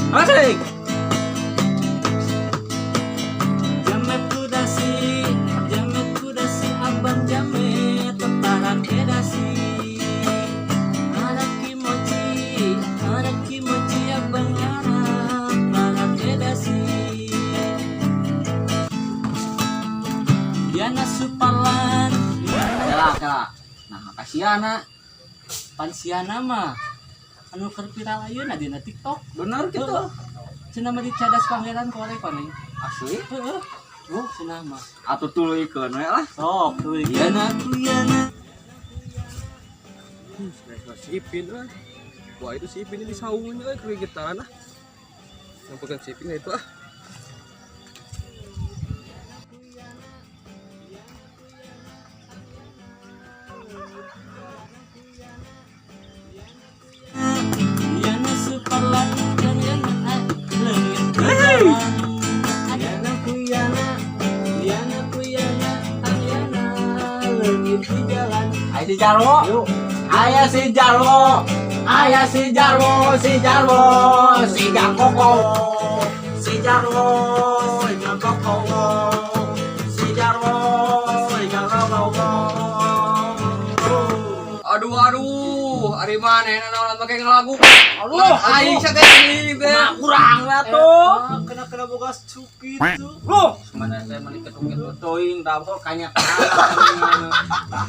Asik. Jamet kudasi, jamet kudasi, abang jamet temparan kedasi. Araki mochi, araki mochi, abang arab parak kedasi. Yana Suparlan. Kela, kela. Nah, kasihan. Pan siana mah anu keur viral ayeuna dina TikTok. Bener gitu. Cenah mah di Cadas Pangeran korek paning. Asli. Heeh. Oh, cenah mah. Atuh tuluykeun we lah. Sok tuluy. Yana Yana. Si Ipin lah. Wah, itu si Ipin ini saungnya euy keur gitaran ah. Nampak si Ipin itu ah. Yana Suparlan dan Yana leungit di jalan. Yana Kuyana, Yana Kuyana, Yana leungit di jalan. Ayo si Jarwo. Aya si Jarwo. Aya si Jarwo, si Jarwo, si Jangkoko. Si Jarwo, si Jangkoko. Si Jarwo, si Jangkoko. Aduh aduh, ari maneh naon make ngalagu. Aduh, aing sia teh anjing teh. Nah, kurang lah tuh. Kena kena boga cuki tuh. Loh, mana saya meuni ketuk-ketuk teuing dapur kanya.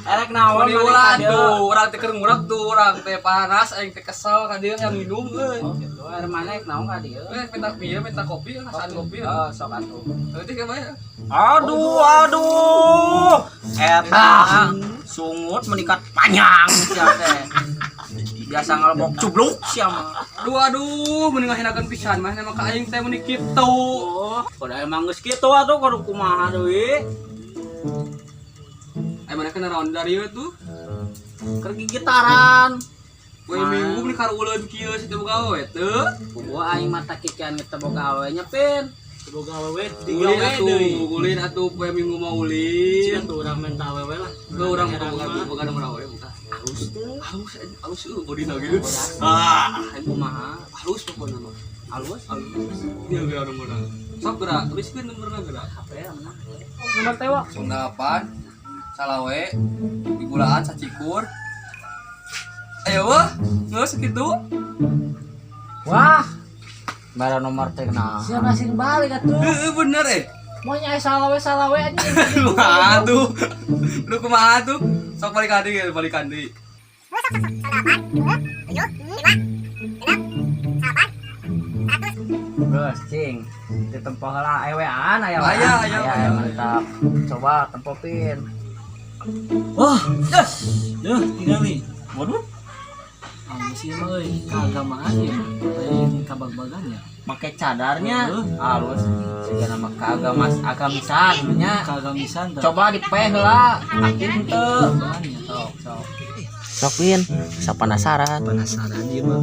Erek naon Meni ulah tuh, urang teh keur ngurek tuh, urang teh panas, aing teh kesel ka dieu yang minum euy. Oh, gitu. Er mana ek naon ka dieu? Eh, minta ieu minta kopi, rasaan kopi. Oh, sok atuh. Euy teh kumaha? Aduh, aduh. Eta sungut menikat panjang sia teh. Biasa ngelebok cubluk sia mah. Aduh aduh, mending ngahinakeun pisan mah mah ka aing teh meuni kitu. Oh, kudu emang geus kitu atuh kudu kumaha deui. Aing mana kena naon dari ieu tuh? Keur gitaran. Poe Minggu meuni karuuleun kieu si teh boga awewe teu. Kubu aing mata kikian teu boga awewe nya, Pin. Boga awewe Ulin digawe atuh, deui. ulin atuh poe Minggu mah ulin. Cina tuh urang minta awewe lah. Ke urang boga boga boga nomor awewe buka. Halus teu. Halus halus euy bodina gitu. Ah, Kumaha? halus pokoknya mah. Halus? Halus. Dia geura nomorna. Sok geura, tuliskeun nomorna geura. HP mana? Nomor tewa. 08 salawe digulaan sacikur. Ayo wah, geus kitu. Wah. Bara nomor teh nah. Siapa sih balik atuh? Heeh bener eh. Mau nyai salawe salawe anjing. Kumaha tuh? Lu kumaha tuh? Sok balik deui, ya, balik deui. Geus, cing. Ditempo heula ewean aya Aya, aya, aya. mantap. Coba tempo, Pin. Wah, yes. Duh, tinggal nih. Waduh. Anu sih mah euy, keagamaan ya. Lain kabag-bagan ya. Make cadarnya Heeh. halus. Siga nama kaagamas agamisan nya. Keagamisan tah. Coba dipeh heula, aktif henteu. Keagamaan ya. Sok, sok. Sok, Pin, asa penasaran. Penasaran ieu mah.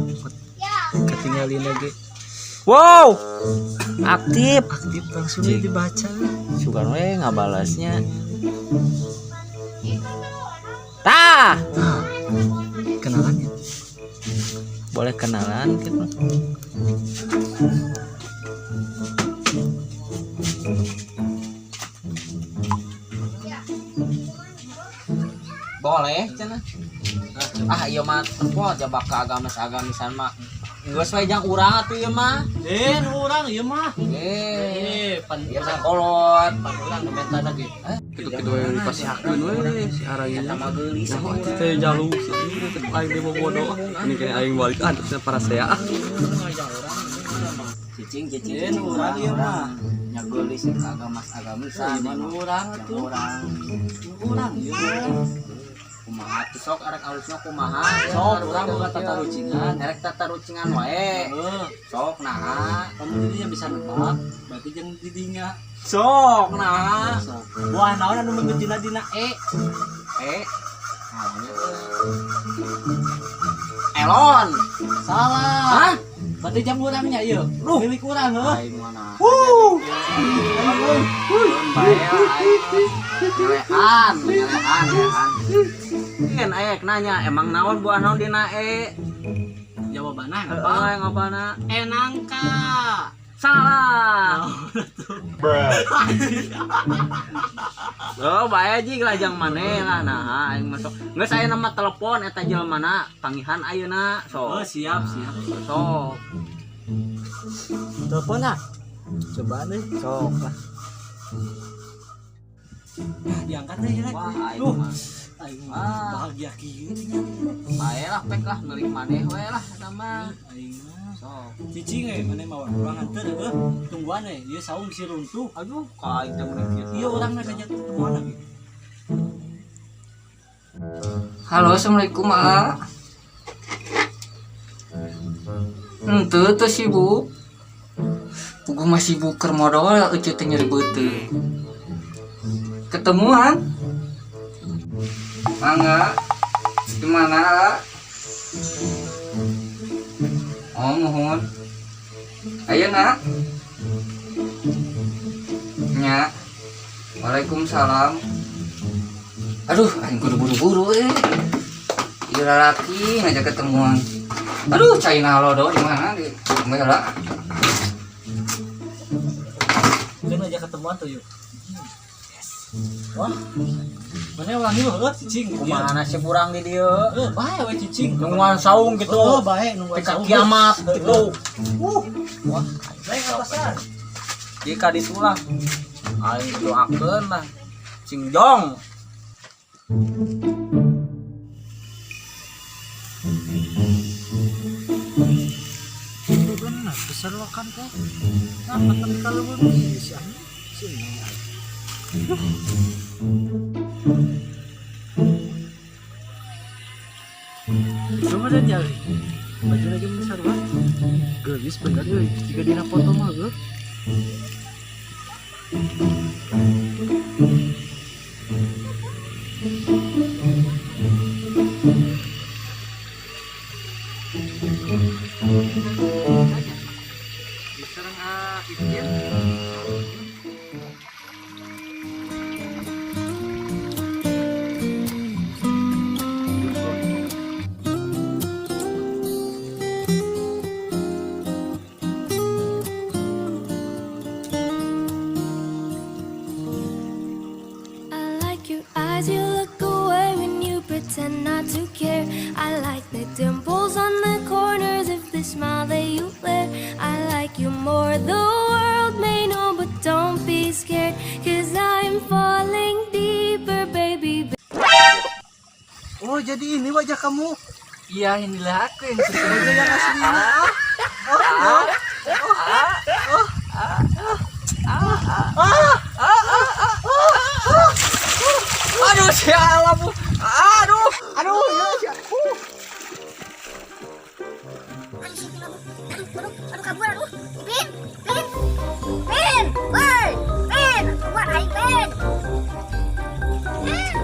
Ketinggalin lagi. Wow. Aktif. Aktif langsung we dibaca. Sugan we ngabalasnya. Tah, Nah, kenalannya. Boleh kenalan gitu. Boleh cenah. Ah, ieu mah tempo jabak ka agamis-agamisan mah. Geus we jang urang atuh ieu mah. Eh, nu urang ieu mah. Eh, Eh, pan ieu mah kolot. pan urang nu menta lagi. Kitu-kitu we dipasihakeun we si arayna. Eta mah geulis. Nah, itu teh jaluk sih, teh aing teh bobodo. Ini kayak aing balik ah terus para saya ah. Cicing, cicing, Eh, cicing nu urang ieu mah. Nya geulis agamas agamisan. Ieu mah nu urang atuh. Urang. Nu urang ieu mah. Kumaha tuh sok arek alusna kumaha? Sok urang boga tatarucingan. Erek tatarucingan wae. Heeh. Sok nah. Kamu didinya bisa nebak, berarti jeung didinya. Sok nah. Sok. Buah naon anu meugeutna dina E? Eh. Elon. Salah. Hah? Berarti jam urangnya ieu. Milik urang heuh. Aing mana. Wuh. Bae aing. Ngelehan. Kan aya nanya, emang naon buah naon dina e? Jawabanna apa? Ngapana? Enangka. Salah. Oh, bae jig lajang maneh lah nah aing masuk. Geus aya nama telepon eta jelema panggihan ayeuna sok. Oh, siap, siap. Sok. Telepon ah. Coba deh, sok lah. Diangkat deh jelek. Wah, aing mah. Aing mah bahagia kieu tinggal. Bae lah pek lah milik maneh we lah eta mah. Aing mah. Sok. Cicing we maneh mah urang anteur heuh. Tungguan we ieu saung si runtuh. Aduh, ka aing teh meuni kieu. Ieu urang mah saja ketemuan lagi. Halo, assalamualaikum, A. Henteu teu sibuk. Puguh mah sibuk keur modol euceu teh nyeri beuteung. Ketemuan? Mangga. Di mana, A? Oh, muhun. Ayeuna. Nya. Waalaikumsalam. Aduh, aing kudu buru-buru eh. Ieu lalaki ngajak ketemuan. Aduh, China lodo di mana di Mela. Kan ngajak ketemuan tuh yuk. Yes. Wah. Mana urang ieu heuh cicing. Kumaha nasib urang di dieu? Heuh, bae we cicing. Nungguan saung gitu. Heuh, bae nungguan saung. Kiamat gitu. Wah, bae ka pasar. Jika ditulah aing doakeun lah. Cingjong. Benar, besar lokan teh. Nah, tapi kalau bisa sini. Coba dan nyari. Baju lagi besar banget. Gelis bener euy, jika dina foto mah geuh. Diserang Ipin. I like your eyes, you look away when you pretend not to care. I like the dimples on the corners of the smile that you wear. I like you more, the world may know, but don't be scared, 'cause I'm falling deeper, baby. Oh, jadi ini wajah kamu. Iya, inilah aku yang sesungguhnya. Yang aslinya. Aduh, sialan, Bu. Aduh. Aduh, ya, ya. Aduh, aduh, kabur, aduh. Pin, pin, pin, woi, pin, keluar aing, pin. Pin.